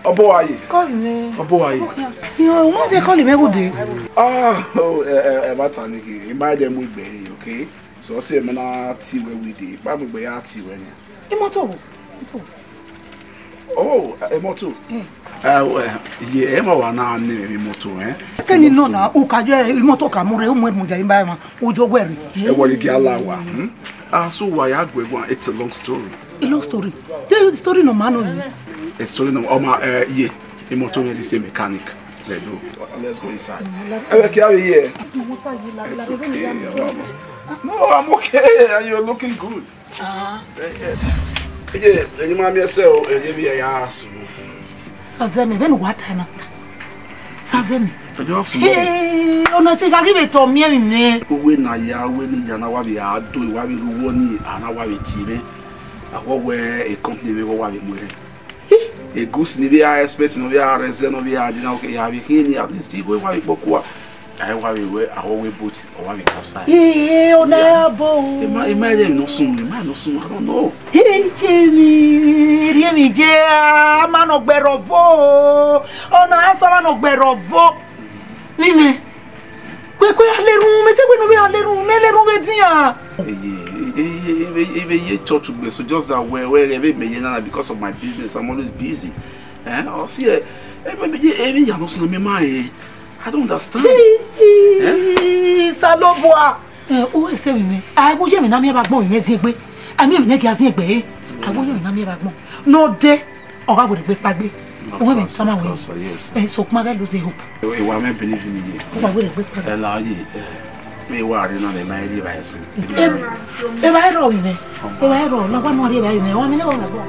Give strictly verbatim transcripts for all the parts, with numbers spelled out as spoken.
Ọbọ wa ye. Call me. Ọbọ wa ye. Yo, you want to call him every day? Ah, oh, eh, eh, eh, what a nigga. He might dem with me, okay? So I say, man, I see where we dey. But we be at see when. Imoto. Imoto. Oh, imoto. Eh, well, yeah, ẹ ma wa na ni imoto, eh? Tell me no na, u ka je imoto ka mu re, u mu mu ja imba ma, u jo weri. Ẹ wọrẹ gị ala wa. Hmm? Ah, so why I go, it's a long story. A long story. Tell you the story no man no. A story no, oh my, uh, yeah. Imoto really say mechanic. Let's go. Let's go inside. Ẹ wẹ kí a wẹ here. It's okay, yeah, mama. No, I'm okay. You're looking good. Ah. Eh, eh. Ẹ jẹ, ẹ jẹ, ma miẹn sẹ o, ẹ jẹ vbe ya sunu. Sazẹmi, vbene uwa ta na. Sazẹmi. Ẹ jẹ sunu. Hey, ọna si gha ghi vbe tọ miẹn emwi nẹ. Uwẹ ne a ya, uwẹ ne I ya na wa vbe a do, wa vbe ru uwọ ni, a na wa vbe tie mwẹ. A wọ wẹ a company vbe wọ wa vbe mu ẹre. Hi. A goods ni vbe a expect, ne ọ vbe a rẹzẹ, ne ọ vbe a di na, okay, ya vbe khin ni, at least I wẹ wa vbe kpọkua. A wa vbe wẹ, a wọ wẹ boat, ọ wa vbe capsize. Ee, ọna ya bọ o. Ẹ ma, ẹ ma, ẹ ma nọ sunu, ẹ ma nọ sunu, I don't know. Ee, Jemi, rhie emwi ye, a ma nọ gberra ọvo. Ọna ya sẹ ọmwa nọ gberra ọvo. Ni mẹ. Wẹ kue a lerun, mẹ te wẹ ne ọ vbe a lerun, mẹ lerun vbe edian. Eye, eye, eye, eye, eye church ugbe, so just that wẹ, wẹ, wẹ mẹ ye na, because of my business, I'm always busy. Eh, ọ si ẹ, ẹ, ẹ, ẹ, ẹ, ya nọ sunu mẹ ma, eh. I don't understand. Hi, hi, Eh? Osanobua. Eh, u ese vbe mwẹ. A gu ye emwi ne a miẹn vbe agbọn mwẹ ziengbe. A miẹn emwi ne a gia ziengbe, eh. A gu ye emwi ne a miẹn vbe agbọn. Nọ de, ọ gha werriegbe kpaegbe. Of Uwẹ mwẹ course, sama of wẹ. Course, yes. Eh, sokpan ghẹ lose hope. Ẹ wa mẹ believe in ye. Ọ gha werriegbe kpaegbe. Ẹ la ye, eh, me wa re na le ma ri ba ese. Em, evba ẹrọ vbe mwẹ. Evba ẹrọ, la wa nọ rri evba ẹrọ mwẹ. Wa mẹ ne wa ma gba.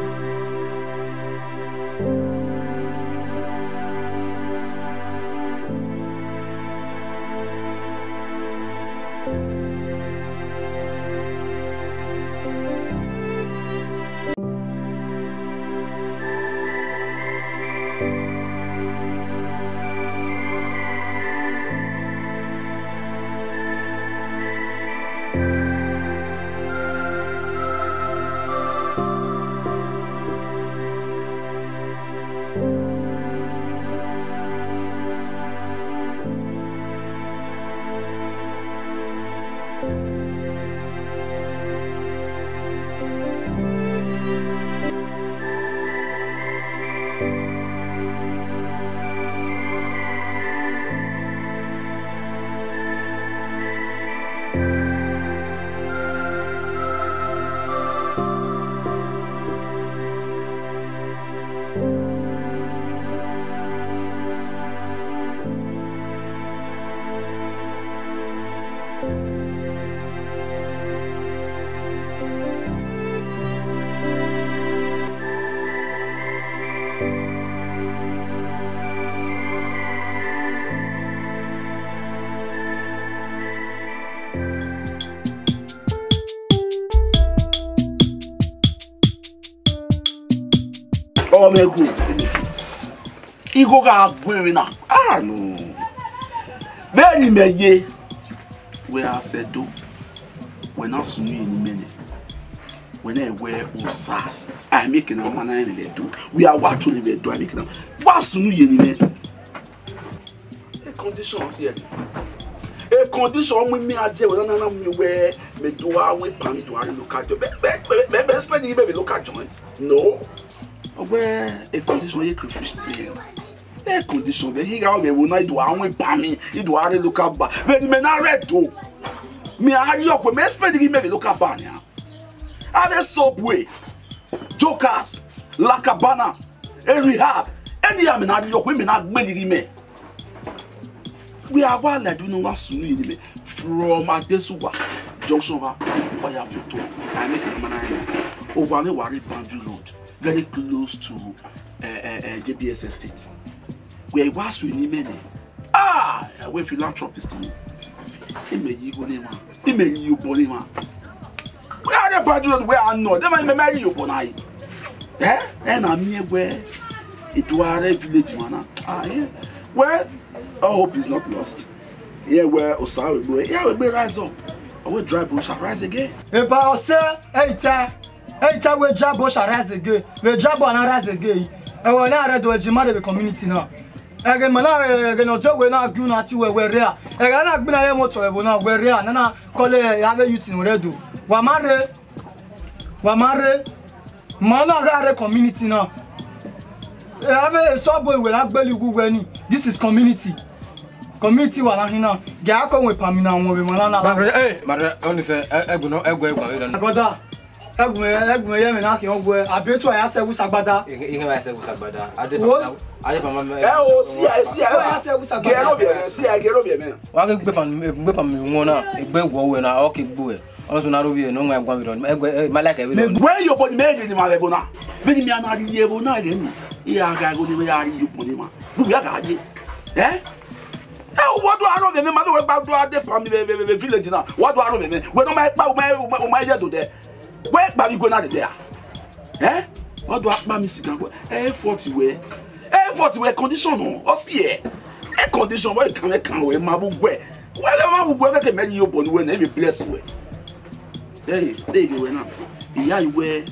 Ọ mwẹ gu, igho gha gu emwi na. Ah, no. Vbene imẹ ye, wẹ a sẹ do, wẹ na sunu ye ne imẹ nẹ. Wẹ na wẹ osas, a make na ma na rẹn vbe do. Wẹ a wa to rẹn vbe do, a make na. Wa sunu ye ne imẹ. A condition si ẹ. A condition mu mi a die wẹ na na mu wẹ me do a we pa mi do a local joint. Be, be, be, be, be spend me be local joint. No. Ọ wẹ a condition ye crayfish pay. A condition be he ga wẹ wo na do a we pa mi, do a re local bar. Be me na re do. Me a ri okwe, me spend me be local bar nia. Avbe Subway, Jokers, La Cabana, e Rehab, any a me na ri okwe, me na gbe liri me. We are one like we no want sunu ye ni me. From Adesuwa junction va, oya Victor, I make a man. Over me wari Banju Road, very close to uh, uh, uh, J B S Estate. Where he was with him, ah, we philanthropist ni. Ime yi igho ne emwa. Ime yi obọ ne emwa. Where are the bad road where I know? They might marry you, but I. Eh? And I mean where it was a village man. Ah, yeah. Well, all hope is not lost. Yeah, where Osa will go. Yeah, we will rise up. I will dry bush and rise again. Eba ọse, eita, eita we dry bush and rise again. We dry bush and rise again. Ẹghẹ na rre do, ẹ je ma rre vbe community na. Ẹghẹ ma na, ẹghẹ ne ọ die wẹ na gu na ti wẹ, wẹ rria. Ẹghẹ na gbinna ye motọ ẹvbo na, wẹ rria. Na na kọle avbe youth ne rre do. Wa ma rre. Wa ma rre. Ma na gha rre community na. Ẹ, avbe esọbo wẹ na gbele igho wẹ ni. This is community. Community wa na hin na. Gẹ a kọ wẹ pami na wọn vbe ma na na. Madre, eh, madre, honestly, eh, ẹgbẹ nọ, ẹgbẹ, ẹgbẹ, ẹgbẹ. Brother, ẹgbẹ, ẹgbẹ, ye mẹ na khian wẹ, abi etu a ya sẹ vbe usa agbada. Ihe, ihe wa sẹ vbe usa agbada. Ade Wo? Pami, ade pami, Ẹ o, si a, si a, Wa ya sẹ vbe usa agbada. Gẹrẹ obiẹ mẹ, si a, gẹrẹ obiẹ mẹ. Wa ghi gbe pami, gbe pami wọn na, egbe wọ wẹ na, ọ ke gbe wẹ. Ọlọsọ na rre ovbi ẹ, ne ọ wan ẹguan vbe rọ, ẹguan, eh, ma like ẹvbe rọ. Wẹ ye obọ ni mẹ ye ni ma vbe ẹvbo na. Vbene mẹ na rri ẹvbo na ghe ni, I gha gha ẹvbo ni mẹ ya rri ye obọ ni ma. Vbe uwẹ a gha ye. Eh? Eh, wa do aro vbe mẹ, ma do wẹ gba do ade pami vbe, vbe, vbe, vbe village na. Wa do aro vbe mẹ. Wẹ ne ọ ma kpa, ọ ma, ọ ma, ọ ma ye do dẹ. Wẹ kpa vbe igue na dede a. Eh? Wa do akpa mi sigan wẹ. Eh, effort wẹ. Eh, effort wẹ condition nọ. Ọ si ẹ. Eh, condition wẹ kan wẹ kan wẹ ma bu wẹ. Wẹ lẹ ma bu wẹ kẹkẹ mẹ ye obọ ni wẹ na, I vbe bless wẹ. Ẹ, ẹ ghe wẹ na. Iya yi wẹ,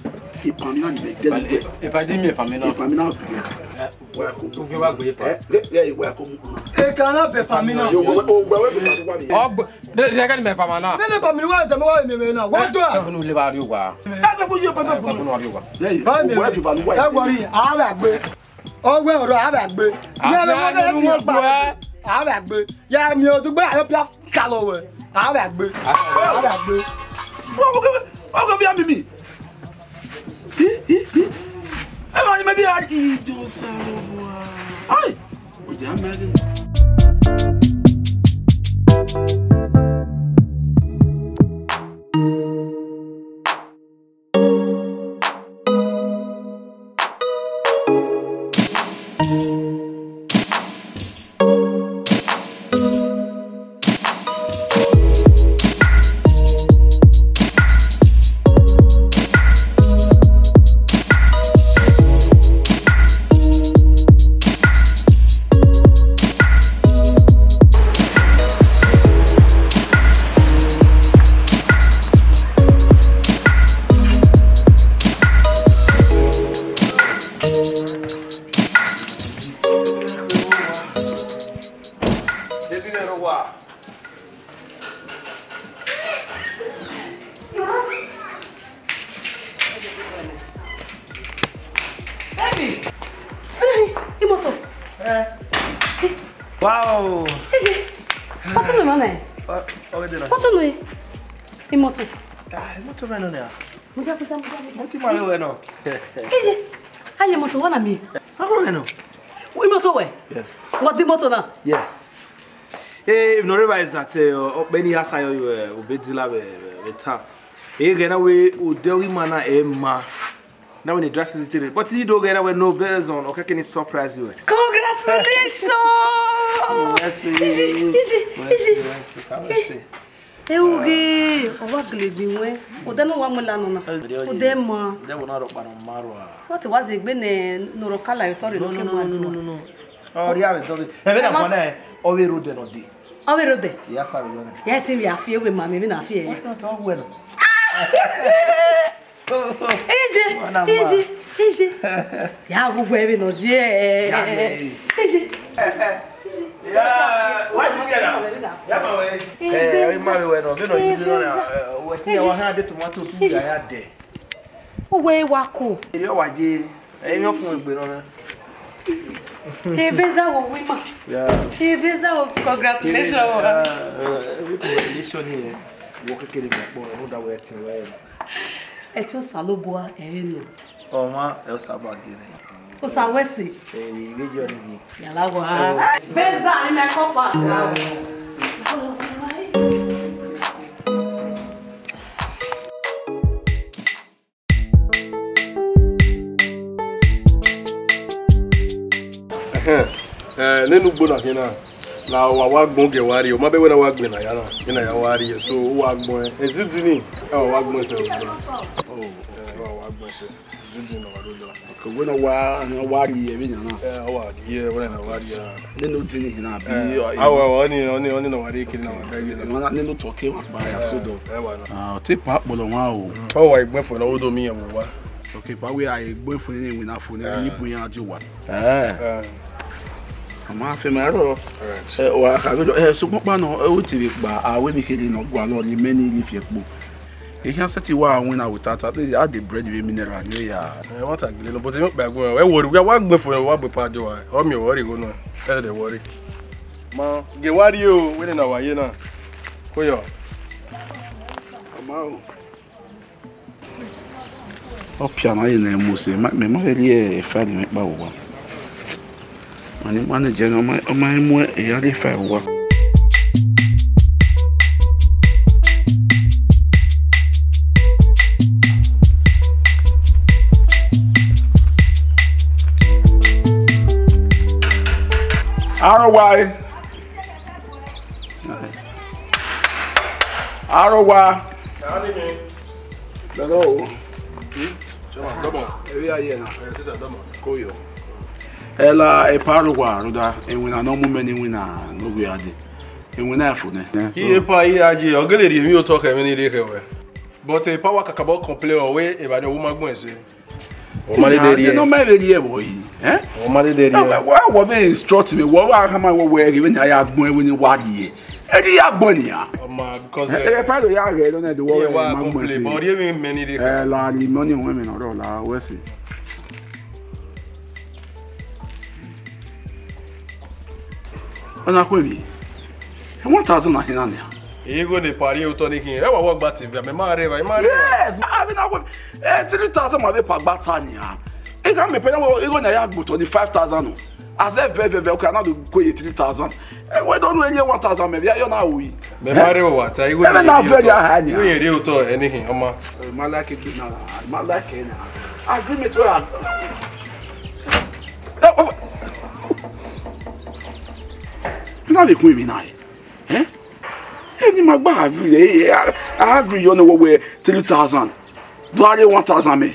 epami na ni mẹ gẹ ni wẹ. Epadi mi epami na. Epami na. Ẹ, wẹ ko. Uvi wa gbe epa. Ẹ, ẹ, ẹ, wẹ ko mu na. Eka na bẹ epami na. Yo, wẹ, wẹ, wẹ, wẹ, wẹ, wẹ. Ọgb-, de, de, ka ni mẹ epami na. Nene epami ni wa dẹ mẹ wa mẹ mẹ na. Wa do a. Ẹ, ko nu le ba ri wa. Ẹ, ko ye epami na. Ẹ, ko nu ri wa. Ẹ, wẹ, wẹ, wẹ, wẹ. Ẹ, wẹ ri, a wa gbe. Ọwẹ ọrọ a wa gbe. Ye mẹ wa ne ti gba. A wa gbe. Ya mi odugbe a yo pia. Kalo wẹ, a vbe gbe, a vbe gbe. Ọgọ bia mi mi. Hi, hi, hi. Ẹ ma, ẹ ma bi a di do sa lo wa. Ai, o ja ma de. Baby! Hey, imoto! Eh. Wow! Eje! What's up, man? What's up? Imoto! Ah, imoto, man, no, no. Muda, muda, muda, muda. Mo ti ma vbe wẹ nọ. Eje! Aye, imoto, wẹ na miẹn? Wẹ nọ. Imoto wẹ? Yes. Wẹ di imoto na? Yes. Eh, if no realize that, eh, ọ, ọ kpẹ ne I ya sa yọ, eh, obedila vbe, vbe, vbe ta. Eh, ghẹ na wẹ odẹ ọghe ima na, eh, ma. Na wẹ ne dry season tere. But I do ghẹ na wẹ no, based on, ọ kẹkẹ ni surprise wẹ. Congratulations! Yes, yes. Iji, iji, yes, iji. Yes, yes, I will say. Ẹ, ughe, ọ wa gele egbe wẹn. Odẹ ne ọ wa mu la nọ na. Odẹ ma. Odẹ vbe na rhọkpa nọ ma rua. Wẹ te wa zẹ egbe ne, ne ọ rhọka la otọ rre. No, no, no, no, no, no, no. Ọ rhie avbe dọghe. Ẹmwẹ na khuan na, ọ vbe rre odẹ nọ dee. Ọ vbe rre odẹ? Ya sa vbe yọ nẹ. Ya te vbe a fi ewe ma, mẹ vbe na fi ẹre. Why not? Ọ wẹ nọ. Eje, eje, eje. Ya wu wẹ vbe nọ ye. Ya, ya, ya. Eje. Ya, wa ti fi ẹre na. Ya ma wẹ. Eh, ẹ ma wẹ nọ, vbe nọ yi nọ na. Wẹ ti ya wa han de tomato soup ya ya dẹ. Uwẹ wa ko. Eri ọ wa ye, ẹ yọ fun egbe nọ na. Eveza wo wi ma. Yeah. Eveza wo, congratulations. Yeah, uh, every congratulation here. Wo kekere gba kpọ, ẹ no da wẹ tin wẹ. Ẹ ti Osanobua, ẹ nọ. Ọmwa, ẹ Osa ba gere. Osa wẹ se. Ẹ, ẹ, ẹ, ẹ, ẹ, ẹ. Yàrá wa. Ẹ, ẹ. Veza, ẹ mẹ kọ pa. Ẹhẹn, eh, nene ugbo na khian na, la wa wa gbọn gẹ wa rrie, ọ ma bẹ wẹ na wa gbẹn na ya na, ena ya wa rrie, so u wa gbọn ẹn, ezidi ni, a wa wa gbọn sẹ. Oh, eh, a wa wa gbọn sẹ, ezidi ni wa do la. Wẹ na wa, wa rrie vbe yan na. Eh, a wa rrie, wẹ na wa rrie. Nene odin ni na bi. Eh, a wa, ọni, ọni, ọni na wa rrie kiri na wa da ye na. Nene otọ ke wa kpa ya so do. Eh, wa na. Ah, ọ te pa kpọlọ wan o. Ọ wa igbẹn fo na, o do miẹn vbe owa. Ke pa wẹ a gbe fo ne winna fo ne ni bu iran die owa. Eh. A ma fe ma rọ. Ẹ, wa ka vbe dọ, ẹ, sokpan kpa nọ, ẹ, o te vbe kpa, a wẹ emwi kherhe ne ọ gualọ ne imẹ ni rhie fi ẹkpo. E khian sẹtin wa winna without, a de, a de bread vbe mineral ni ya. Ẹ, wa ta gele nọ, but emwi ọkpa gu, ẹ, wẹ wa gbe fo, wa gbe pa die owa. Ọ miẹn wẹ ọ rhie igho nọ, ẹ dẹ wẹ ọ rhie. Ma, gie wa rrie o, wẹ ne na wa ye na. Ko yọ. Ama o. Ọ pia na ye ne Mose, ma, mẹ ma vbe rhie file mwẹ kpa vbe owa. Mani, mani jẹ ne ọ ma, ọ ma mu e ya rhie file vbe owa. Aro wa e. Aro wa. Hello. Come on, come on. Area here now. Yes, sir, come on. Koyo. Ela epa aro wa, rhunmwuda, iwinna ne ọ mu mẹ ne iwinna ne ọ ghi gha dee. Iwinna fo nẹ. Iye pa iye aje, ọ gele rhie emwi otọ khẹ emwi ni rre khẹ wẹ. But epa wa kakabọ complain ọ wẹ evba ni ọ wu ma gbẹn ẹse. Ọ ma dede rhie. No, ma vbe rhie vbo yi, eh? Ọ ma dede rhie. No, wa, wa vbe instruct me, wa wa khama wẹ wẹ ghe vbene a ya gbẹn vbene wa rhie. Ẹ rhie ya gbẹn nian. Ọ ma, because, eh, eh, eh, pa do ya ghe, no, na do wa complain, but rhie emwi mẹ ni rre khẹ. Eh, la ni mo ni wẹ mẹ nọ rọ la, wẹ si. Ọ na khu emwi. One thousand na khin na nia. Igho ne epa rhie otọ ni khin. Ẹ wa wọ gba T V, a mẹ ma rre evba, ma rre evba. Yes, a vbe na wẹ, eh, three thousand ma vbe epa gba ta nia. I gha mẹ pẹ na wẹ, igho ne a ya gbe otọ ni five thousand nọ. A zẹ vẹ vẹ vẹ, okay, a na do ko ye three thousand. Eh, wẹ do ru eni one thousand mẹ, vbe a yọ na ru yi. Mẹ ma rre evba ta, igho ne na very high nia. Igho ne rhie otọ ẹ ni khin, ọ ma. Eh, ma like it na, ma like it na. Agreement wẹ a. Eh, oh. Na vbe kun emwi na, eh? Eh? Eni ma gba agree, eh, eh, a, a agree yọ ne wẹ wẹ three thousand. Do a rhie one thousand mẹ.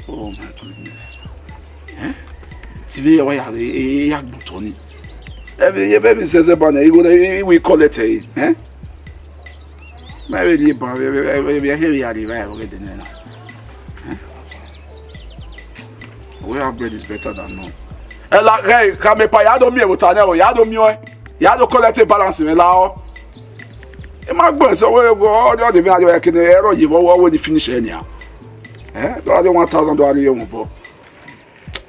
Oh my goodness. Eh? Ti vbe ya wa ya, eh, eh, ya gbotọ ni. Ẹ vbe, ẹ vbe, ẹ vbe zẹzẹ ba nẹ, igho ne, eh, we collect, eh? Eh? Ma vbe rhie ban, vbe, vbe, vbe, vbe, vbe, vbe, ya rhie evba ẹvbo ghe dene na. Eh? Where our bread is better than none. Ẹ la, ghẹ, khama epa, ya do miẹn vbe ota nẹ, o, ya do miẹn ọẹn. Ya do collect balance mwẹ la ọ. I ma gbẹn sẹ wẹ, ọ, ọ, ọ, de vbe a do ya kene, ẹrọ ye vbe ọ, ọ, wẹ ni finish ẹ nia. Eh? Do a de one thousand do a rhie ye mwẹ obọ.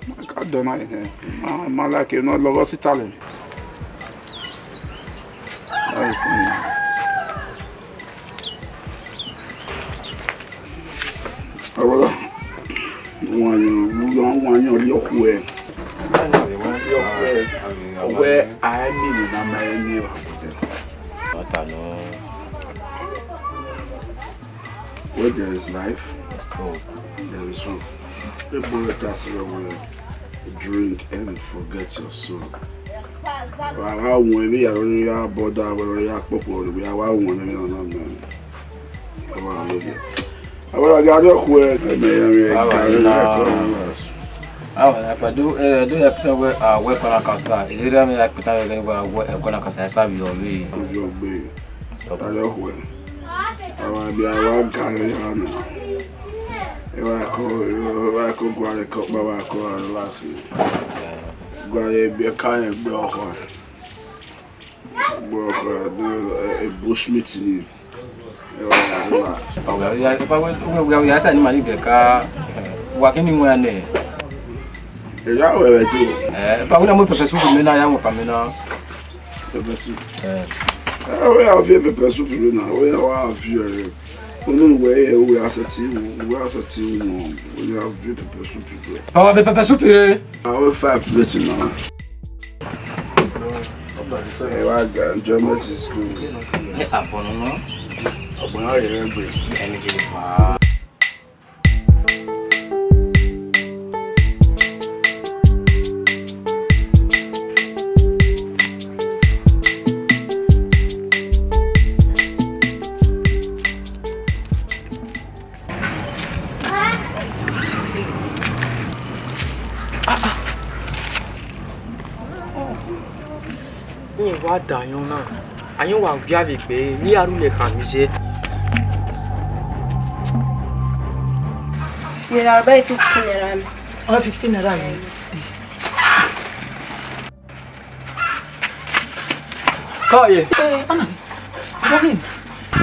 Ma ka dọ na, eh, ma, ma like no love us Italy. Ọwọ́ wọn yàn, wọn yàn rí ọkùnrin ẹ̀. Wẹ a mi ni na ma ẹ ni wa. Ọta nọ. Where there is life, there is hope. People that ask you will drink and forget your soul. Wa gha wọn emwi ya ro ya bọda, wa ya kpokpo, wa wa wọn emwi na mẹ. Wa lo ye. Awa ga ro khu e me ya me ga ro ya ko. Awa na pa do, eh, do ya pita we, ah, we kona kasa. Ira me ya pita we gani wa we kona kasa sa bi o bi. Yo gbe. Alo khu e. Awa bi awa ga ro ya na. E wa ko, e wa ko gua re ko ba wa ko relax. Gua re bi ka ye gbe o ko. Bro, bro, do, eh, eh, bush meat ni. Eh, wa, wa. Ọga, ya, pa we, we, we, ya sa ni mani be ka, eh, wa kini wa ne. Eh, ya we we do. Eh, pa we na mu pepper soup me na, ya mu pa me na. Pepper soup. Eh. Eh, we have pepper soup me na. We have you. Unu we, we asa ti, we asa ti, we have pepper soup. Pa wa be pepper soup, eh. I will five plates now. Ẹ wá gba enjoyment is good. Ẹ àbọ̀ nínú. Ọ̀gbọ̀n náà yẹ ẹgbẹ́. Ẹni kìí pa á. Rẹn wa da ayọn na, ayọn wa wia vbe egbe ẹre, ne iran rhulẹ khan vbe iye. Naira, ọba fifteen naira mẹ. Ọ fifteen naira ye. Kọ ye. Eh, ana. Ogi.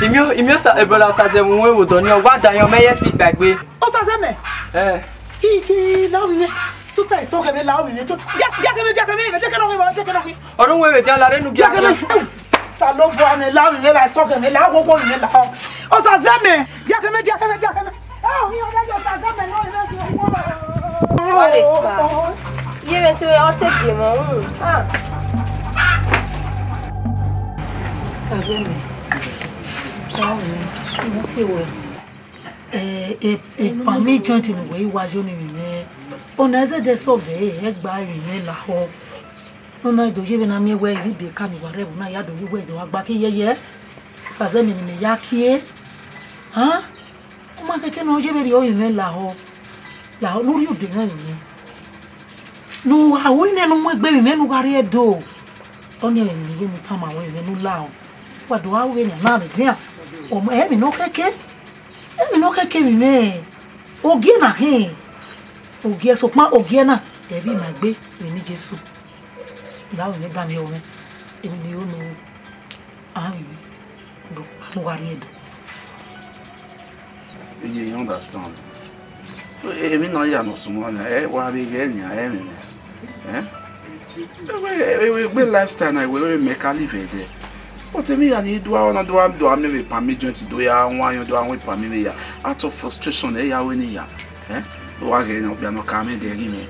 Imio, imio sa, e brother Osazẹmwẹ, uwẹ vbe odọ ni, ọ wa da yan mẹ ye ti kpaegbe. Osazẹmwẹ. Eh. Ki, ki, la ovbi mwẹ. Tuta is talk mẹ, la ovbi mwẹ. Tuta. Dia, dia kẹ mẹ, dia kẹ mẹ, dia kẹ nọ ghi, dia kẹ nọ ghi. Ọre uwẹ vbe dia la re nu dia kẹ mẹ. Salobua mẹ la ovbi mwẹ, ba talk mẹ la, wo wo mẹ la. Osazẹmwẹ. Dia kẹ mẹ, dia kẹ mẹ, dia kẹ mẹ. Wa le kpa. Ye vbe te ọ te gie mọ unu. Ah. Sazẹmwẹ. Ka wẹ, mo ti wẹ. Eh, eh, eh, palmy joint ne uwẹ i wa yo ni vbe mwẹ. Ọna zẹdẹ sẹ vbe ẹgba vbe mwẹ lahọ. Nọ na do ye vbe na miẹn wẹ ivbi ebe ka ni wa rre ẹvbo na ya do ye uwẹ do wa gba ke yẹyẹ. Sazẹmwẹ ne imẹ ya kie. Han? Ọ ma kẹkẹ ne ọ ye vberriọ vbe mwẹ lahọ. Lahọ ne u rhie odẹ mwẹ vbe mwẹ. Ne u gha ru nẹ ne u mu egbe vbe mwẹ ne u gha rrie Ẹdo. Ọnii ẹmwẹ ne I vbe mu tama ruẹ vbe ne u lahọ. Wa do gha ru vbenian na vbe edian. Ọ ma, ẹmwẹ ne ọ kẹkẹ. Ẹmwẹ ne ọ kẹkẹ vbe mwẹ. Ogie na khin. Ogie sokpan ogie na, ẹ vbe ima egbe vbe eni Jesu. Lahọ vbe mwẹ, da mwẹ ho mwẹ, emwi ne I ru ne u ru, a vbe mwẹ, do kpa ne u gha rrie Ẹdo. Iye, you understand? Emwi ne a ya ne ọ sunu na, ẹ wa vbe ghẹ nian, ẹ mwẹ mwẹ. Eh? Ẹ wẹ, ẹ wẹ, egbe lifestyle na, ẹ wẹ, ẹ wẹ mẹ ka live ẹdẹ. But emwi hia ni do a, ọ na do a, do a miẹn vbe palmy joint, do ya wan ayọn, do a wan palmy vbe ya. Out of frustration, ẹ ya ru eni ya. Eh? Wa ghẹ ne okpia ne ọ ka mwẹ ẹdẹ ghi mwẹ.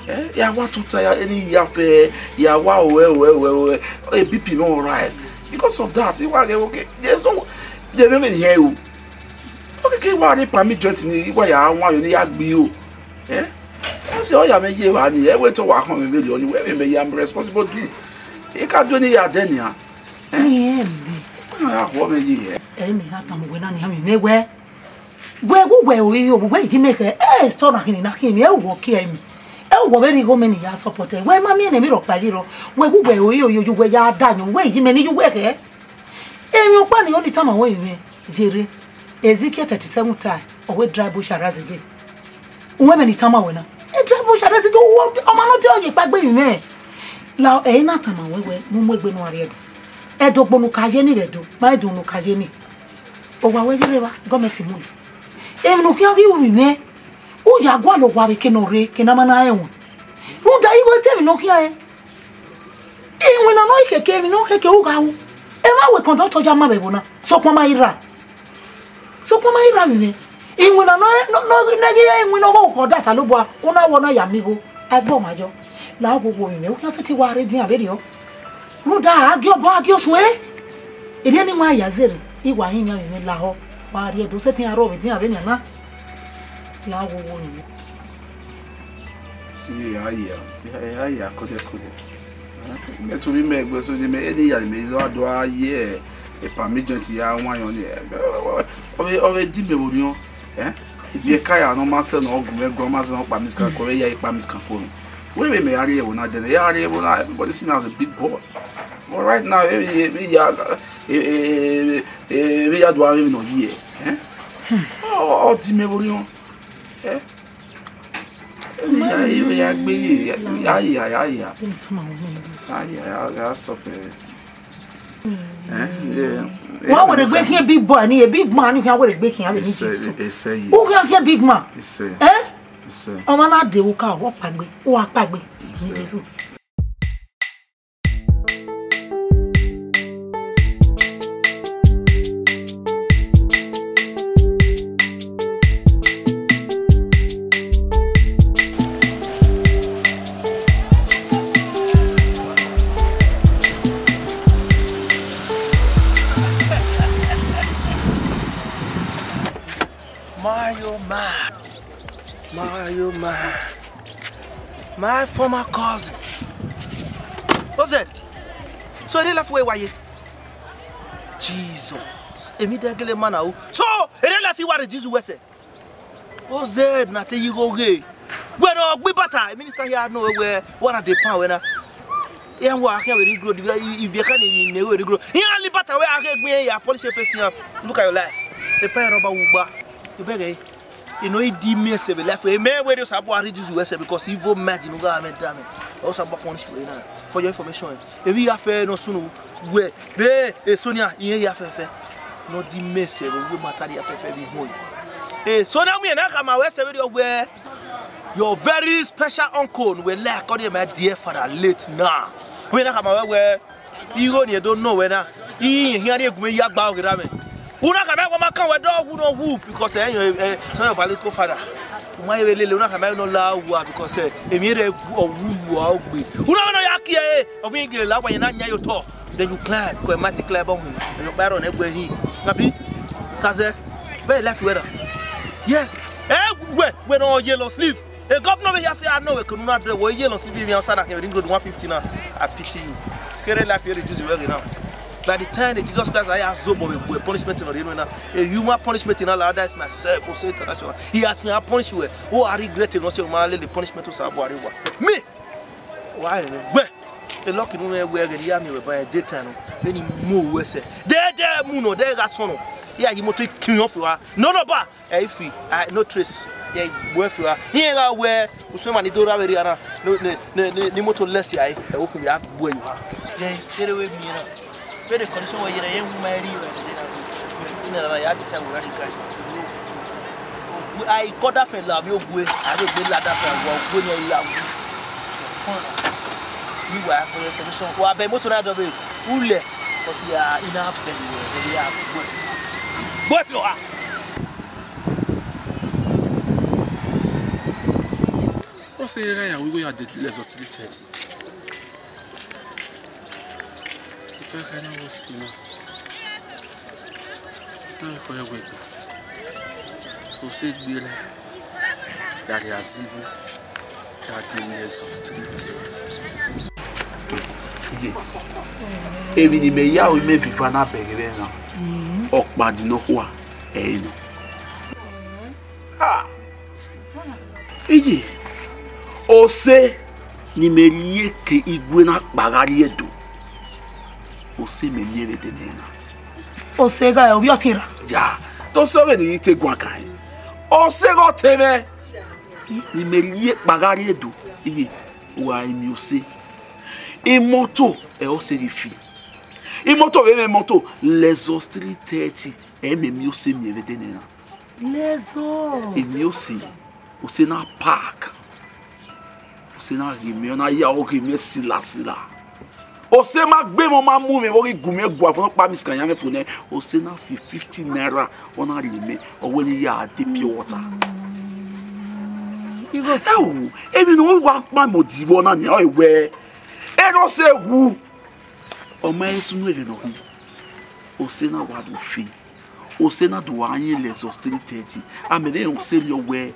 Eh, ya wa tota ya, eni ya fẹ, ya wa owẹ, owẹ, owẹ, owẹ, e B P no rise. Because of that, I wa ghẹ, okay, there's no, there may be here o. Okay, ke wa re palmy joint ni, wa ya wan yo ni ya gbe o. Eh? Ọ sẹ ọ ya mwẹ ye evba ni, ẹ wẹ te ọ wa khọn mwẹ vberriọ ni, wẹ vbe mẹ ya, I'm responsible dude. I ka do eni ya dẹ nian. Eh? Ni ẹ mẹ. Ah, wọ mẹ ye. Ẹ mẹ ya tama wẹ na ni, a mẹ wẹ. Wẹ wu wẹ ore yo, wẹ yi mẹ khẹ, ẹ store na khin na khin mi, ẹ wọ kie mi. Ẹ wọ vbe rhie igho mẹ ni ya support ẹ. Wẹ ma miẹn emwi rhọkpa ye rọ. Wẹ wu wẹ ore yo, yo, yo, wẹ ya da yan, wẹ yi mẹ ni yu wẹ khẹ. Emwi ọkpa ni oni tama wẹ mwẹ, yere. Ezekiel thirty-seven ta, ọ wẹ dry bush arise again. Uwẹ mẹ ni tama wẹ na. E dry bush arise again, ọ ma nọ de ọ ye kpa gbe mwẹ. La ẹ na tama wẹ wẹ, mu mu egbe nu a rrie Ẹdo. Ẹdo gbo nu ka ye ni vbe Ẹdo, ma Ẹdo nu ka ye ni. Owa wẹ ghi rre evba, gọọmenti mu nẹ. Emwi ne u khian ghi ru mwẹ, u ya gualọ owa vbe eke ne ọ rre, eke ne a ma na rẹn ẹwaẹn. Rhunmwuda igho te emwi ne ọ khian ẹre. Iwinna ne ọ i keke, emwi ne ọ keke u gha ru. Emwa wẹ kọndọktọ ya ma vbe ẹvbo na, sokpan ma i rra. Sokpan ma i rra vbe mwẹ. Iwinna ne ọ, ne ọ, ne ọ ghi re iwinna ọghọghọ da Osanobua, u na wẹ ọ na ya miẹn igho, a i gbe ọmwa yọ. La wo wo vbe mwẹ, u khian sẹtin wa rre edian vberriọ. Rhunmwuda a gie obọ, a gie osuẹn. Erriọ ne ima ya zẹrẹ, I wa rinmwian vbe mwẹ lahọ, wa rrie Ẹdo sẹtin a rrọọ vbe edian vbenian na. La wo wo vbe mwẹ. Iye, a ya, a ya, a ya, kọdẹ, kọdẹ. Mẹ tobọ mẹ gbe so ne mẹ, eni ya mẹ do a do a ye, e palmy joint ya wan yọ ni. Ọ vbe, ọ vbe di mẹ vbe orhiọn, eh? Ibiẹka ya ne ọ ma sẹ ne ọ gu mẹ, gu ọ ma sẹ ne ọ kpa mi scan ko, ọ vbe ya kpa mi scan ko. Wẹ vbe mẹ ya rrie ẹvbo na dẹnẹ, ya rrie ẹvbo na, everybody see me as a big boy. But right now, e, e, e, ya, e, e, e, e, ya do a vbe nọ ye, eh? Ọ, ọ di mẹ vbe orhiọn, eh? Ya, ya, ya gbe ye, ya, ya, ya, ya. Ya, ya, ya, ya, stop it. Eh, yeah. Wa were gbe khian big boy ni, a big man ni khian were gbe khian, a vbe ni Jesu. Ese ye. U khian khian big man. Ese. Eh? Ese. Ọmwa na de vbe uka, ọ kpaegbe, u wa kpaegbe. Ese. Ni Jesu. My, oh my. My, oh my. My former cousin. Ozed. So, ere life wẹ wa ye? Jesus. Emwi dẹ gele ma na o. So, ere life wa reduce wẹ sẹ? Ozed na te yi gho ghe. Wẹ ne ọ gbe ibata, minister hia nọ wẹ, wa na dey pan wẹ na. Iran wa khian vbe rhie igho, ibiẹka ni ne wẹ rhie igho. Iran la ibata wẹ a ghe egbe iran ya polish face iran. Look at your life. Epa ẹre ọba wu gba. Ebẹghe. Eno i di miẹn sẹ vbe life, mẹ wẹ Osanobua reduce wẹ sẹ, because evil mind ne u gha mwẹ da mwẹ, Osanobua punish wẹ na. For your information, emwi ya fẹ ne ọ sunu wẹ vbe eso nia, irẹn ya fẹfẹ. Ne ọ di miẹn sẹ vbe uwu matter ya fẹfẹ vbe ihuan. Eso na mu na khama wẹ sẹ vberriọ wẹ your very special uncle ne uwẹ like, call him my dear father late now. Wẹ na khama wẹ wẹ Igho ne I do nọ wẹ na, I rẹn khian rhie gu mwẹ ya gba ọghe erha mwẹ. U na khama wẹ ma kan wẹ dọ wu nọ wu, because ẹ yọn, ẹ, sẹ yọn bali ko fada. U ma vbe lele, u na khama wẹ nọ la owa, because, ẹ, emwi rẹ ọ wu wu a ogbe. U na wẹ nọ ya kie, ọ ghi gele la owa yẹn na yan ye otọ. Then you climb, because ẹ ma te climb ọmọ. Ẹ yọ kpa rọ nẹ gbe hin. Abi? Sazẹ. Very life wẹ ra. Yes. Ẹ wẹ, wẹ nọ ye long sleeve. E governor vbe ya fẹ a nọ wẹ kenu na dẹ wẹ ye long sleeve vbe Osa na kẹ ring road one fifty na. I pity you. Kere life ye reduce wẹ ghe na. By the time that Jesus Christ I ya zobọ vbe gbe punishment nọ rhie nuẹ na, a human punishment na la, that is myself, Ose International. He has been punish wẹ. O a regret nọ sẹ ma lele punishment Osanobua rre wa. Me! Wa rẹn wẹ. E lucky ne u mwẹ wẹ ẹghẹ ne I ya miẹn wẹ ba daytime nọ. Vbene I mu owẹ sẹ. Dẹdẹ mu nọ, dẹ gha sọn nọ. I ya yi moto I kin ọfua. No, no, ba. Ẹ i fi, a, no trace. Ye gbe fi wa. Iran gha wẹ, usun ma ni do ra vbe rria na. No, ne, ne, ne, ni moto lẹsi ai. Ẹ wo kun ya gbe yo. Ye, kere wẹ miẹn na. Vbene condition wẹ ye na, ye wu ma ri wẹ de na. Fifteen naira na, ya decide wẹ ra the guy. Ai, kọ da fẹ la vbe ogue, a vbe gbe la da fẹ wa ogue ni la wu. Ni wa for your information. Wa bẹ moto na dọ vbe ulẹ. Cause ya ina bẹ ni wẹ, ya gbe. Gbe fi oha. Ọ sẹ iran ya wẹ igho ya dẹ lẹzọ three thirty. Ipa kha na wo si na. Na kọ ya wẹ. So se gbe ra. Ya rhie azigho. Ya dẹ lẹzọ three thirty. Emwi ne imẹ ya ru, imẹ viva na bẹghe mwẹ na. Ọkpa di nọkhua, ẹ i nọ. Ha! Iye, Ose ne imẹ rhie ke igue na kpa gha rrie Ẹdo, Ose mẹ miẹn vbe dene na. Ose gha ovbi ọtẹn ra? Ya, te Ose vbene I te guan kan. Ose ghe ọtẹn mwẹ ne imẹ rhie kpa gha rrie Ẹdo, iye, uwa i miẹn Ose. Imoto ẹ Ose ghi fi. Imoto vbe mwẹ imoto, Lexus three thirty, ẹ mẹ miẹn Ose miẹn vbe dene na. Lexus. Emwi Ose, Ose na park. Ose na ghe mẹ, ọ na ya ọ ghe mẹ sila sila. Ose ma gbe mwẹ, ọ ma mu mwẹ vbe ọ ghi gu mwẹ guan fo nọkpa, miss kan ya mwẹ fo nẹ. Ose na fi fifty naira, ọ na rhie mẹ, ọ wẹ ne I ya de pure water. Igho. Ẹ o, emwi ne ọ wa kpa mẹ odivọ na nia, ọ wẹ, ẹ ne Ose wu. Ọ ma he sunu ẹghẹ ne ọ khin. Ose na wa do fe. Ose na do wa yin Lexus three thirty. A mẹ ne Ose rhie wẹ,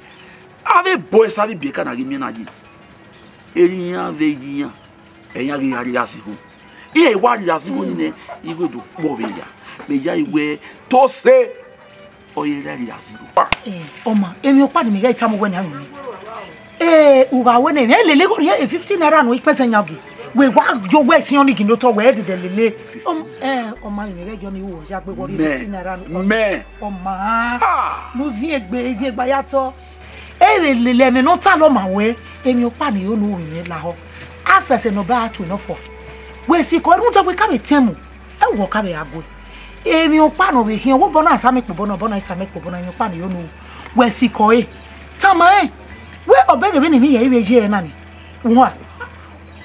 avbe boys avbe ibiẹka na ghi miẹn na ye. Erha iran vbe ye iran, ẹ iran ghi ya rhie azigho. Iran wa rhie azigho ni nẹ, igho do kpọ vbe ya. Mẹ ya i wẹ, te Ose, ọ ye ra rhie azigho. Eh, ọma, emwi ọkpa ne imẹ ghẹ tama uwẹ ne a ru mwẹ. Eh, u gha wẹ ne imẹ lele igho rhie fifty naira nọ, ikpẹzẹ yan ogie. Wẹ wa yo wẹ siọn ni gin otọ wẹ dede lele. Ọm-, eh, ọma, imẹ ghẹ yọ ni ru wẹ ya gbe wọ rhie Mẹ, fifty naira nọ. Mẹ. Ọma. Ah. Ne u ziẹn egbe, ziẹn egbe ya tọ. E vbe lele ẹmwẹ ne ọ talọ ma wẹ, emwi ọkpa ne I ho ne u ru mwẹ lahọ. A sẹsẹ ne ọ ba a tue nọ fọ. Wẹ sikọ, erhunmwuda wẹ ka vbe tẹn mu, ẹ wẹ ọ ka vbe gha gue. Emwi ọkpa ne ọ vbe khian, wẹ obọ na sa mẹ kpo obọ na, obọ na sa mẹ kpo obọ na, emwi ọkpa ne I ho ne u ru. Wẹ sikọ ẹre, tama rẹn, wẹ ọ bẹghe vbene emwi hia i vbe ye ẹre na ni. Uhua,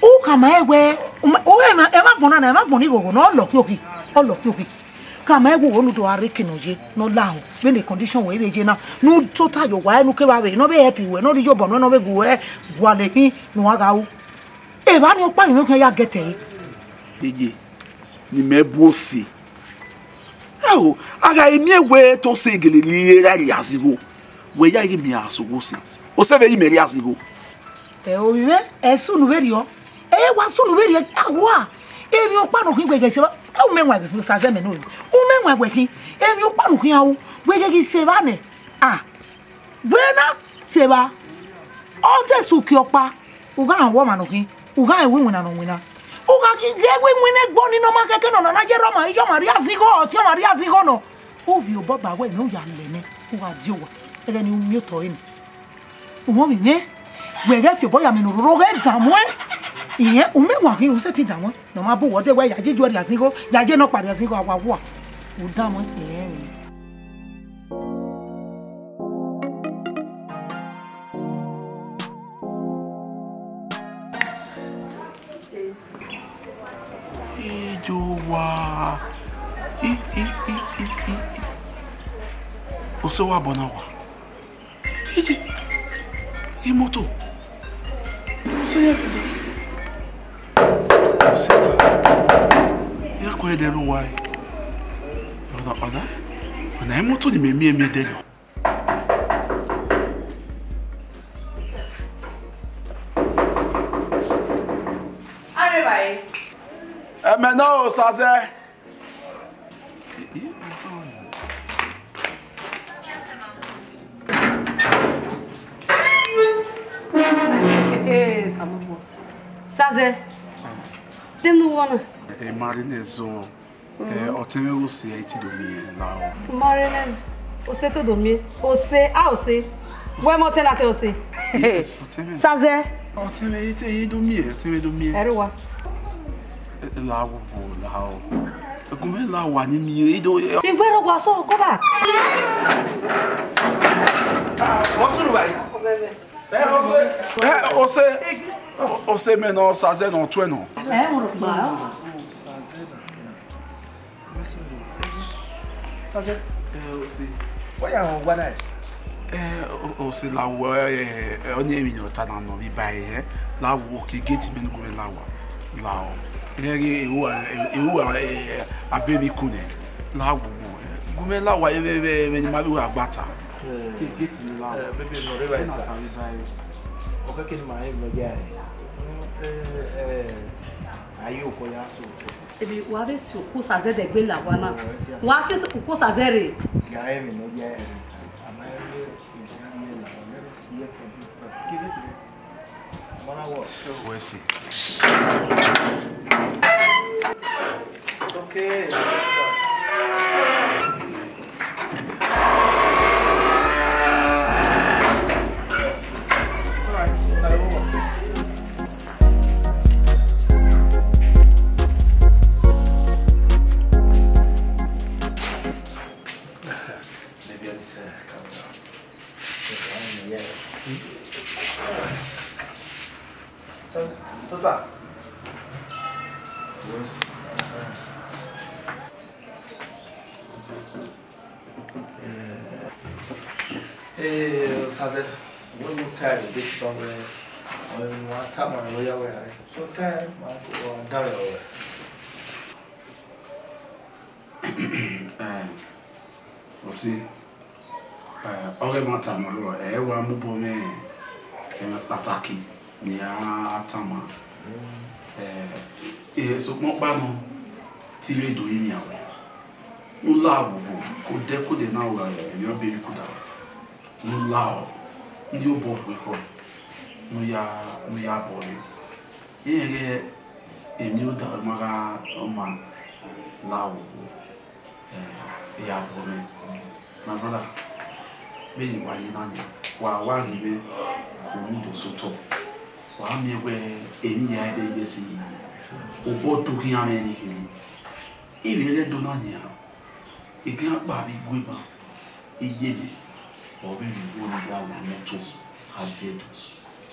u khama rẹn wẹ, u ma, u, ẹmwẹ, ẹmwẹ agbọn na na, ẹmwẹ agbọn ni ghogho na, ọ lọ khiokhi, ọ lọ khiokhi. Khama rẹn wẹ u ho ne u do gha rre eke ne ọ ye, ne ọ lahọ, vbene condition wẹ i vbe ye na, ne u tota ye owa ẹre, ne u kevbe avbe ne ọ vbe help wẹ, ne ọ rhie iyobọ nuẹn, ne ọ vbe gu ẹ gualọ emwi ne uwa gha ru. Evba ni ọkpa emwi khian ya gẹtẹ ẹre. Iye, ne imẹ bu Ose. Ẹ o, a gha miẹn wẹ te Ose gele rhie ra rhie azigho, wẹ ya ghi miẹn a sẹ owa Ose. Ose vbe re imẹ rhie azigho. Ẹ o, ovbi mwẹ, ẹ sunu vberriọ. Ẹ wa sunu vberriọ, a wa. Emwi ọkpa ne ọ khin wẹ ghe sẹ, ẹ u mẹ wan wẹ khin, Osa zẹ mẹ nẹ. U mẹ wan wẹ khin, emwi ọkpa ne u khian ru, wẹ ghe ghi sẹ evba nẹ. A, wẹ na sẹ evba. Ọ te sẹ uki ọkpa, u gha rẹn ọmwa ne ọ khin, u gha rẹn iwinna ne ọ winna. U gha ghi ghẹ iwinna egbe ọnii ne ọ ma khẹke nọ, nọ na ye rre ọmwa, iye ọmwa rhie azigho, ọtiọnmwa rhie azigho nọ. U viọ obọ ba wẹ ne u ya lẹ nẹ, u gha die owa. Ẹghẹ ne u miẹn otọ ẹre nẹ. Uhunmwu mwẹ, wẹ ghẹ fi obọ ya mẹ ne ororo ghẹ danmwẹ. Irẹn, u miẹn wa ghi, u sẹtin danmwẹ. Ne ọ ma bu wẹ ọdẹ wẹ ya ye iyuẹ rhie azigho, ya ye nọkpa rhie azigho, a wa wua. U danmwẹ, irẹn mwẹ. Iye owa. I, i, i, i, i, i. Ose wa bọ na wa. Ije, imoto. Ose ya, ose. Ose ya. Ya kue de ru wa. Ọna, ọna, ọna imoto ni mẹ miẹn miẹn de. Areva ẹre. Ẹmwẹ ne ọ ro Sazẹ. Sazẹ, de ne u wọ na? Emari ne zọ. Eh, ọtẹn mwẹ Ose i te do miẹn lahọ. Ma rẹn nẹ, Ose te do miẹn. Ose, a Ose. Wẹ mọ ọtẹn na te Ose. Yes, ọtẹn mwẹ. Sazẹ. Ọtẹn mwẹ i te, i do miẹn, ọtẹn mwẹ do miẹn. Ẹre wa. Eh, lahọ, lahọ. Gu mwẹ lahọ wa ni miẹn, i do, eh. Ìwé rẹ wa so, go back. Wọ́n sùn lù báyìí. Eh, Ose. Eh, Ose. Ose mẹ nọ, Sazẹ nọ, tuẹ nọ. Eh, mo rò pa. Sazẹ, eh, Ose. Wẹ ya rẹn ọgua na? Eh, O-, Ose lahọ, eh, eh, ọni emwi ne ọ ta na nọ vbe ba ẹre, eh, lahọ ke gate mẹ ne gu mwẹ lahọ, lahọ. Irẹn ghi ehu, ehu, eh, abe emwi ku nẹ, lahọ, eh, gu mwẹ lahọ, eh, vbe, vbe, vbe ne ima vbe ru agbata. Ke gate ni lahọ. Eh, baby, no, re ba. Ena isa. Ta vbe ba ẹre. Ọ kẹkẹ ne ima rẹn vbe ya. Eh, eh, aye okọ ya so. Ebi, wa vbe si oku Sazẹ dẹgbe la wa na. Wa si oku Sazẹ rre. Wẹ si. It's okay. It's all right. I will. Maybe I need to calm down. Yes, I am, yeah. So, Tota. Yes. Eh, Sazẹ, when you time, this somewhere, when you want time, I know you are. So time, I go and down your way. Eh, Ose, eh, ọghe ẹmwata ne ọ rrọọ, ẹ i wa mu obọ mwẹ ẹmwẹ kpataki ne I ra tama. Eh, eh, sokpan ọkpa nọ, te I rre do rinmwian ruẹ. Ne u la ogbogbo, ke odẹ ke odẹ na ru gha emwi ọbe emwi koda. Ne u la ọ, ne u ya obọ gu ekhọe, ne u ya, ne u ya bọ ẹre. Irẹn ghẹ emwi ne u da ma gha ma la ogbogbo. Eh, I ya bọ mwẹ. My brother, vbene wa ye na nian, wa wa ghi mwẹ, u mu do sẹ otọ. Wa miẹn wẹẹ emwi hia ẹdẹ ye ẹse yi, obọ do khian mwẹ ni kherhe. I vbe rre Ẹdo na nian, egian kpa vbe igue ban, iye mwẹ, ọ vbe rhie igho ne I ya wa moto gha die Ẹdo.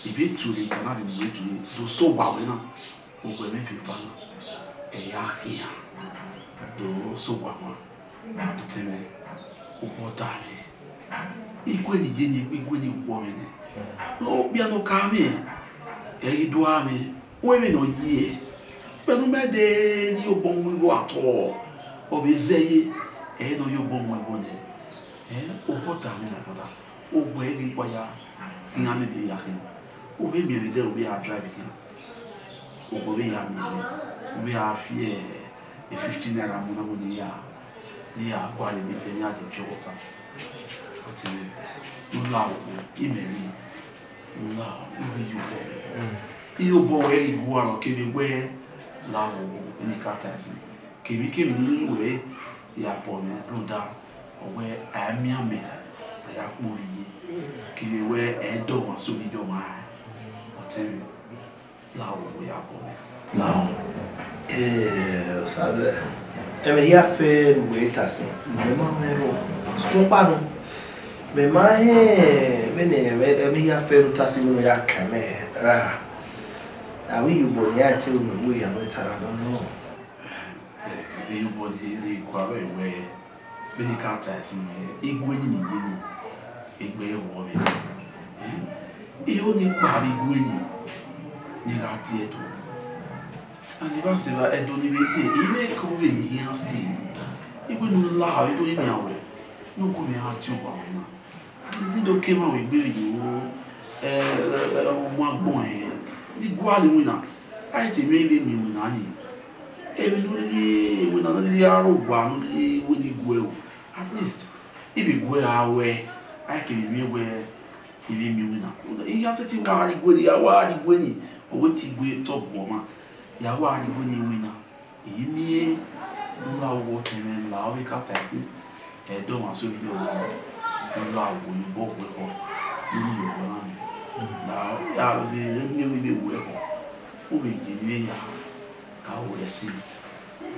I vbe tue rre Ẹdo na vbe mu ẹre tue, do sẹ owa ruẹ na. Uwẹ mwẹ vbe eva na, ẹ ya khian, do sẹ owa mwa, ọtẹn mwẹ, obọ da mwẹ. Igue ne I ye ne, igue ne I wọ mwẹ nẹ. Okpia ne ọ ka mwẹ, ẹ i do a mwẹ, wẹ vbene ọ ye. Vbene u mẹ de ne I ya obọ mu igho at all, ọ vbe zẹ ye, ẹ i nọ ya obọ mu igho nẹ. Ẹ, obọ da mwẹ na, brother. Uwẹ ghi wa ya khian, maybe ya khian. U vbe miẹn vbe dẹ, u vbe ya drive khian. Uwẹ vbe ya miẹn vbe, u vbe ya fi e fifty naira mu na, ne I ya, ne I ya gualọ ebe te ne I ya de pure water. But, eh, u la owo, imẹ rri, u la, u vbe ye obọ. Iye obọ wẹ ghi gu aro kevbe wẹ la owo, eni ka ta ẹse. Kevbe kevbe ne u wẹ ya bọ mwẹ rhunmwuda, ọ wẹ a miẹn amẹ. Ya kpurri ye, kevbe wẹ ẹdẹ ọmwa sẹ ovbi iye ọmwa rae, ọtẹn mwẹ, lahọ, ya bọ mwẹ. Lahọ. Eh, Osazẹ, ẹmwẹ hia fẹ ne uwẹ ta sin, mẹ ma mwẹ rrọọ, sokpan ọkpa nọ, mẹ ma hẹn vbene ẹmwẹ, ẹmwẹ hia fẹ ne u ta sin, vbene ọ ya kan mwẹ ra, avbe iyobọ ne iran te unu ẹvbo hia nọ, I ta ra nọ nọ. Eh, iyobọ ni, ni gua vbe wẹ, vbene I ka ta ẹse mwẹ, igue ni ni ye ni, egbe ẹre wọ mwẹ. Eh, I ho ni kpa vbe igue ni, ne I gha tie ẹto. And I vbe sẹ evba, ẹdẹ ne I vbe te, I vbe ke vbe ne I khian stay. Igue ne u la, I do imianmwẹ, ne u gu mwẹ gha tie owa na. And I do ke emwa vbe egbe vbe yo, eh, eh, eh, ọmọ agbọn, eh, ni gualọ iwinna. A i te miẹn vbe miẹn iwinna ni. Emwi ne u rhirhi, iwinna ne u rhirhi aro owa ne u rhirhi wẹ ne I guẹ o. At least, I vbe guẹ gha ruẹ, a i kevbe miẹn wẹ I vbe miẹn iwinna. I ya sẹtin wa gha rrie igue ni, ya wa gha rrie igue ni, ọ wẹ te igue tọ bu ọmwa. Ya wa gha rrie igue ni iwinna. I miẹn ne u la vbe ọtẹn mwẹ, la vbe ka ta ẹse, ẹdẹ ọmwa sẹ ovbi iye ọmwa, ne u la vbe obọ wẹ họ, ne u rhie obọ na mẹ. La, ya vbe miẹn vbe wẹ họ, u vbe ye ne ya ka ru ẹse,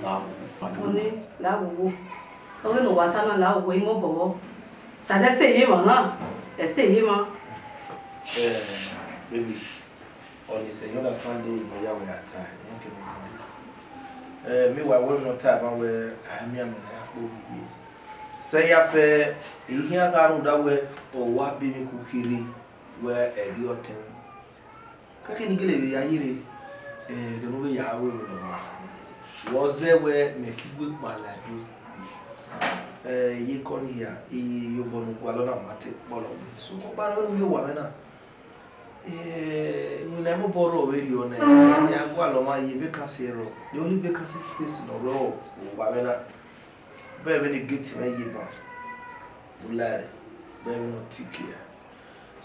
la vbe obọ. Ọni, la vbe obọ. Ọghe ne uwa ta na, la vbe obọ, I mobọ vbọ. Osazẹ, ẹse ye emwa na, ẹse ye emwa. Eh, baby, ọni sẹ, you understand the, ne ọ ya wẹ a ta, iran kevbe nọ. Eh, meanwhile, wẹ ne ọ ta ban wẹ, a i miẹn amẹ ne a kpo vbe iye. Sẹ ya fẹ, I khian gha rhunmwuda wẹ, ọ wa be emwi ku kherhe, wẹ ẹghẹ ọtẹn. Kẹkẹ ne I gele vbe ya ye rre, eh, ẹghẹ ne u vbe ya ru emwi ne ọ wa. Vbe ọ zẹ wẹ mẹ ke igue kpao la do. Eh, iyeke ọnii hia, iyobọ ne u gualọ na ma te kpọlọ wẹ. So, ọkpa ne u miẹn owa mwẹ na. Eh, iwinna mobọ rrọọ vberriọ nẹ, ne a gualọ ọmwa ye vacancy rrọọ. The only vacancy space ne ọ rrọọ, owa mwẹ na. Bẹghe vbene gate mwẹ ye ban, u la ẹre, bẹghe vbene ọ tiki ẹre.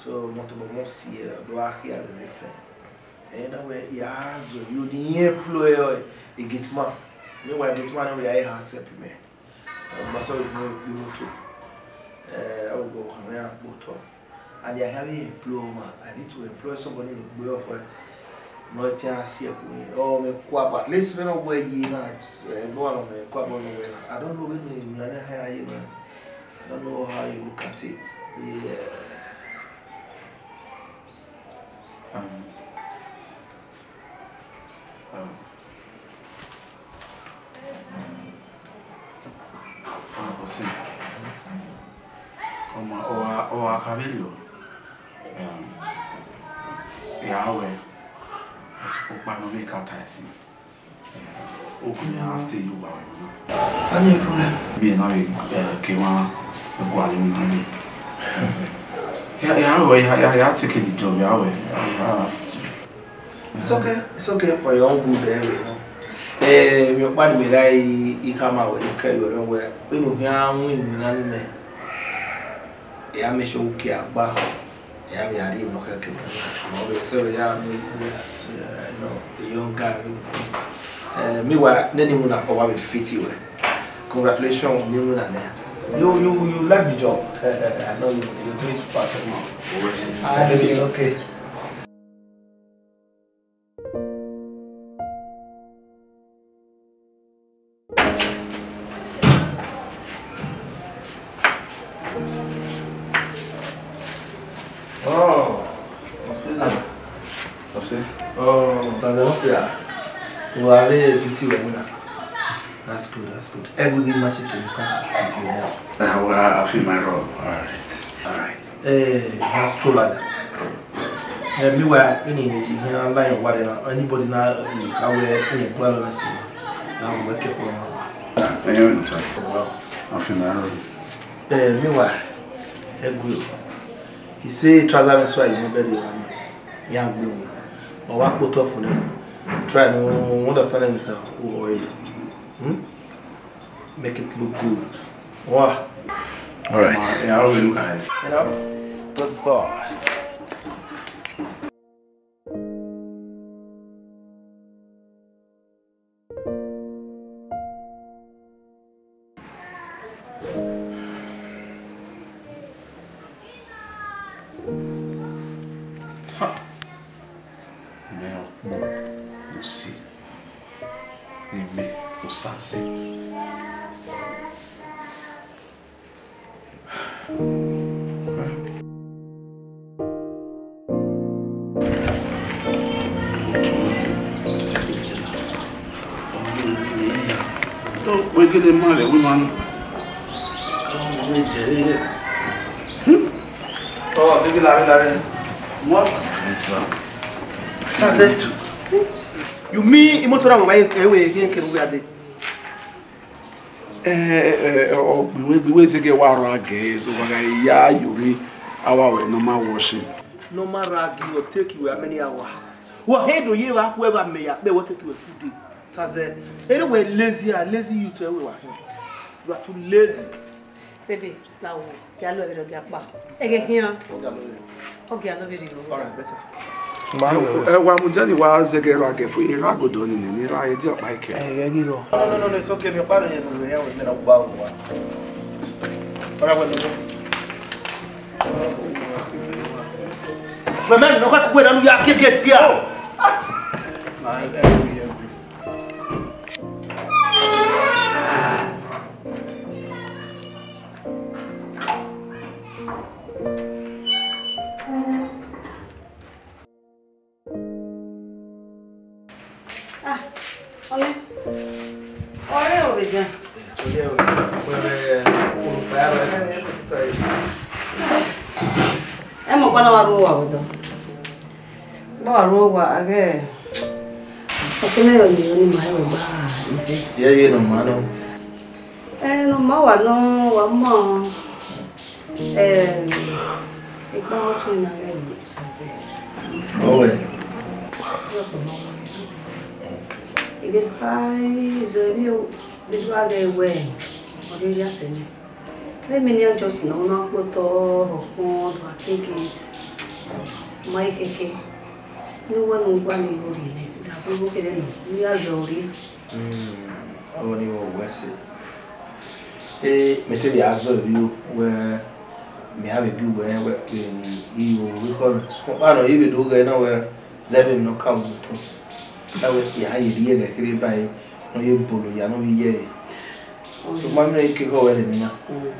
So, mẹ tobọ mẹ si ẹre, ọ do gha khian vbe mwẹ fẹẹn. Ẹ na wẹ, ya zọ yo ne I employ e gate man. Meanwhile, gate man ne ọ ya he accept mẹ. Ọ ma sẹ vbe imoto. Eh, ọ gbe ọkhan mwẹ ra kpe otọ. And I have employ ọmwa. I need to employ somebody ne gbe ọkhuẹ. Ne ọ tian si ẹkpo ni. Ọ mwẹ kua, but at least vbene ọ wẹ ye na, eh, ẹbọ ọmwa ne ọ mwẹ kua, ẹbọ ne ọ wẹ na. I don't know vbene emwi na hia ye na. I don't know how you look at it. Yeah. Um, um, Ọmọ, ọ sẹ, ọmọ, ọ wa, ọ wa kha vberriọ, em, ya wẹ, ọkpa ne ọ vbe ka ta ẹse, em, okhuo ne a sẹ ye uwa vbe na. Any problem? Bi na vbe, eh, ke wa gualọ na vbe. Ya, ya wẹ, ya, ya, ya take the job, ya wẹ, ya, ya, It's okay, it's okay for your own good, eh, you know. Eh, mi ọkpa ni mẹ gha i, i khama wẹ, ne I kẹ yọ rẹ wẹ, inu khian win ni na ni mẹ. Ya make sure u ke agba, ya vbe a rhie emwi ne ọ khẹke. Ọ vbe sẹ vbe ya mu igbe, as, eh, you know, a young guy, you know. Eh, meanwhile, nene iwinna, ọ wa vbe fit wẹ. Congratulations, ne iwinna nẹ. You, you, you like the job. I know you, you do it perfectly. Always. Ah, it's okay. Oh, what's up? What's up? Oh, that's enough, yeah. You are very pretty, Ramona. That's good, that's good. Every week, my chicken, you can have it, you know. Ah, well, I feel my role. All right. All right. Eh, that's true, like that. Eh, meanwhile, any, you know, like, what, uh, anybody now, uh, I will, uh, well, let's see. Now we work it for a while. Ah, eh, you know, wow. I feel my role. Eh, meanwhile, eh, good. He say, trouser, that's why you know, very well. Yeah, good. But what put off for them? Try to understand anything. Oh, yeah. Hmm? Make it look good. Wow. All right. Yeah, I will look at it. You know? Good boy. Mẹ ọkpọ Usi, ne imẹ Osaze. Wegele ma rẹ wẹ ima na. Ọ, baby, lare, lare. What? Yes, sir. Osaze. You mean imoto na wẹ wa ye, eh, wẹ ye kẹ wẹ ade? Eh, eh, eh, ọ gbe wẹ, gbe wẹ zẹgẹ wa rra gẹ, so wa gha ya yore, awa wẹ normal washing. Normal rag, it take you how many hours? Wa he do ye wa ku eva mẹ ya, be what take you a full day. Osaze, ere wẹ lazy, ah, lazy youth, eh, wẹ wa he. You are too lazy. Baby, la wo, gia lo vbe rọ gia kpa. Ẹghẹ khian. Ọ gia lo vbe rọ. Ọ gia lo vbe rọ. All right, better. Ma wo. Ẹ, ẹ wa mu jẹni wa zẹgẹ ra gẹ fo, erha godo ni nene, erha edi ọkpa ikẹ. Ẹ, ẹ ghi rọ. No, no, no, no, it's okay. Mi ọkpa rẹ yẹn nu rẹ, ẹ wẹ mẹ na gba wo wa. All right, well, no. Wẹ mẹ nọ ka kugbe na nu ya keke tia. Na, ẹ, ẹ, ẹ, ẹ. Ah, ọnẹ. Ọre o vbe dan. Ẹ mọ ọkpa na wa ru owa vbe odọ. Gba wa ru owa, aghẹ ọtẹn mwẹ rọ ni, ọ ni ma rẹn wẹ gba ize. Ye, ye ne ọ ma nọ. Ẹ, ne ọ ma wa nọ, wa ma, ẹ, ekpa ọtẹn na ghẹ vbe Osaze. Ọwẹ. Ivbe do a zọ emwi o, ivbe do a ghẹ wẹ, ọ rhie rhie sẹ nẹ. Vbene I just nọ na kpotọ, ọkhọn do a ke gate. Ma i khẹke. Ne uwẹ ne u gualọ igho rhie nẹ, da vbe igho kherhe nọ, ne u ya zẹ ore. Mm, ọni vbe wẹ sẹ. E, mẹ te vbe a zọ emwi o, wẹ, mẹ a vbe bi uwẹ, wẹ, vbene I ru vbe ekhọe. Sokpan ọkpa nọ, I vbe do ghẹ na wẹ, zẹ vbene ọ ka ru otọ. Na wẹ, ya ye rhie ẹghẹ kherhe ba ẹre, ne ọ ye bolo ya, ne ọ vbe ye ẹre. So, ma mẹ ke ho wẹ rẹ mina. Mm.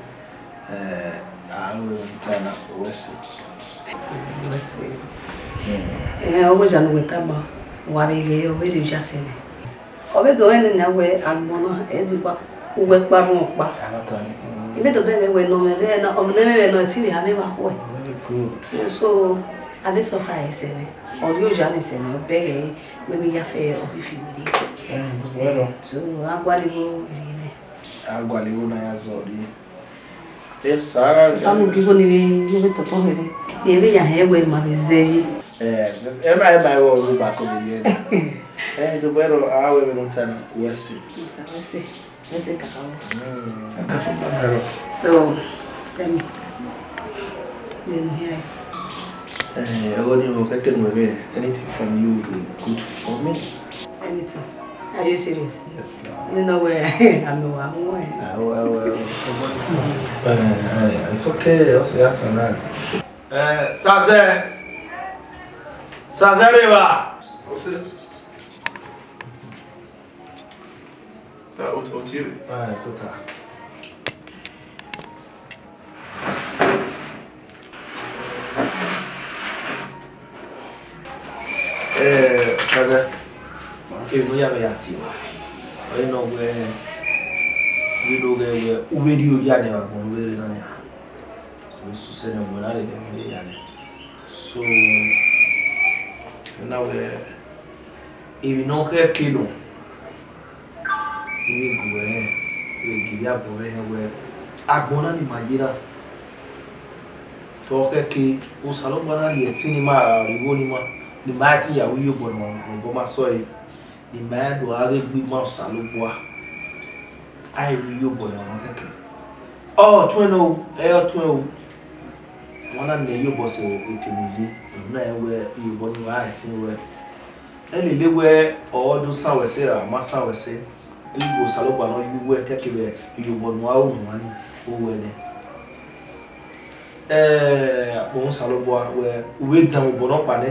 Eh, a ru ta na wẹ sẹ. Wẹ sẹ. Mm. Eh, ọ wẹ jẹ ne wẹ tama, wa vbe ghe, ọ vbe rhie oya sẹ nẹ. Ọ vbe do ẹn nẹ wẹ agbọn na, ẹ di gba uwẹ kpa rhọn ọkpa. A na ta ni. I vbe do bẹghe wẹ nọ mẹ vbe na, ọ mẹ nẹ mẹ vbe nọ, ẹtin vbe ha mẹ vbe khuẹ. Very good. Eh, so, a vbe suffer ẹre sẹ nẹ. Ọ rhie oya ni sẹ nẹ, ọ bẹghe ẹre. Wẹ mi ya fẹ ọ ghi fi wiri. Mm, well. So, a gualọ igho rhie nẹ. A gualọ igho na ya zọ rhie. Yes, sir. So, ka mu gi igho ni vbe, ni vbe tọtọ here. Ye vbe ya hẹ wẹ ma vbe zẹ yi. Eh, yes, ẹ ma, ẹ ma, ẹ wẹ ọ ru ba ko vbe ye. Eh, do bẹrẹ a wẹ vbe no ta na, wẹ si. Yes, sir, wẹ si. Wẹ si kaka wẹ. Mm. So, tell me. Then here. Eh, I want you to get me anything from you will be good for me. Anything? Are you serious? Yes, now. You know where I'm going. Ah, well, well, well. Eh, eh, it's okay. I'll say that's all right. Eh, Saze. Saze River. What's it? Ah, o, o tie vbe. Ah, tota. Eh, Saze. Emwi ne ọ ya vbe ya tie ruẹ. Ọ i nọ wẹ, vbe do ghẹ wẹ, u vbe rhie oya nẹ vbe agbọn ne u vbe rre na nia. Wẹ sẹ nẹ, wẹ na rhie vbe ya nẹ. So, na wẹ, emwi ne ọ khẹke nọ, I vbe gu ẹre, I vbe gie abọ mwẹ hẹ wẹ, agbọn na ni ima ye na, te ọ khẹke, Osanobua na rhie ẹtin ne ima ra rhie igho ne ima, ne ima ẹtin ya ru iyobọ ne obọ ma sẹ ọre, ne ima do gha ghe gbe ima Osanobua, a i ru iyobọ ne ọmwa khẹke. Ọ tuẹn nẹ o, ẹ i tuẹn o. Ọmwa na nẹ iyobọ sẹ eke ne u ye, emwi na rẹn wẹ iyobọ ne ima ra ẹtin wẹ. Ẹ lele wẹ ọ do san wẹ sẹ ra, ọ ma san wẹ sẹ. Igho Osanobua ne ọ ye uwẹ kẹkẹ vbe iyobọ ne uwa ru ne uwa ni, u wẹ nẹ. Ẹ, akpọnmwẹ Osanobua wẹ, u vbe dan obọ nọkpa nẹ.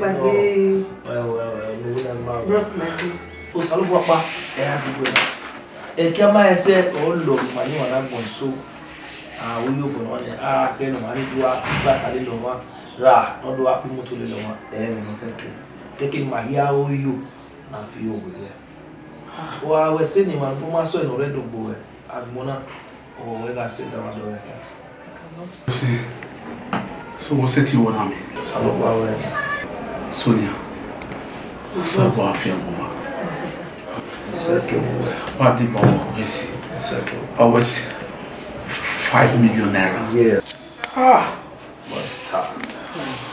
kpaegbe. Well, well, well, no, we are married. Bros, my dear. Osanobua ọkpa, ẹ ya dugbe na. Ẹkia ma ẹsẹ ọ lọ ma ni wan na gbọn so. A, uyo bọ nọ nẹ, a kẹ nọ ma ni dua gba ta lele ọmwa, ra nọ dua kpe imoto lele ọmwa, ẹ mwẹ nọ kẹkẹ. Kẹkẹ ma hia uyo na fi owẹ rẹ. Wa wẹ sẹ ne ima gu ma sẹ ne ọ rre do gbe ruẹ, agbọn na, ọ wẹ gha sẹ da wa dọ rẹ. Sẹ, so wọ sẹ ti wọ na mẹ. Osanobua wẹ. Sonia, Osanobua afian mu wa. Sẹ ke mu wẹ. Wa di bọ wọ wẹ si. Sẹ ke. Ọ wẹ si. Five million naira. Yes. Ah, what a start.